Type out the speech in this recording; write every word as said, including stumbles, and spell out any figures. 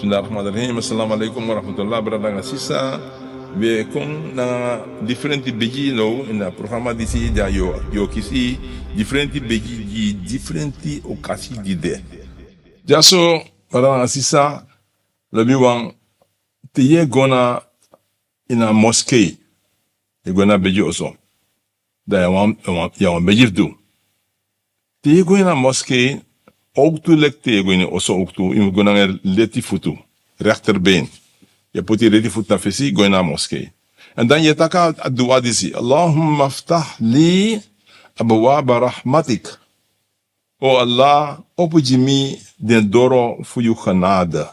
Bismillah rahman rahim. Assalamu alaikum wa rahmatullah, brada nanga sisa. We kon na different begi now in a programma disi, dan yu o kisi different begi gi different okasi di de. Dyaso, brada nanga sisa, lobiwan, te yu e go na ini a moskee, yu e go na begi oso, dan yu abi wan, yu abi wan, yu abi wan begi fu du. Te yu e go ini a moskee, owktu leki te yu e go ini oso owktu, yu mus go nanga leti futu, rechterbeen. Yu e poti yu leti futu na fesi, go ini a moskee. Èn dan yu e taki a dua disi: Allahumma ftah li abwaba rahmatik. O Allah, opo gi mi den doro fu yu genade.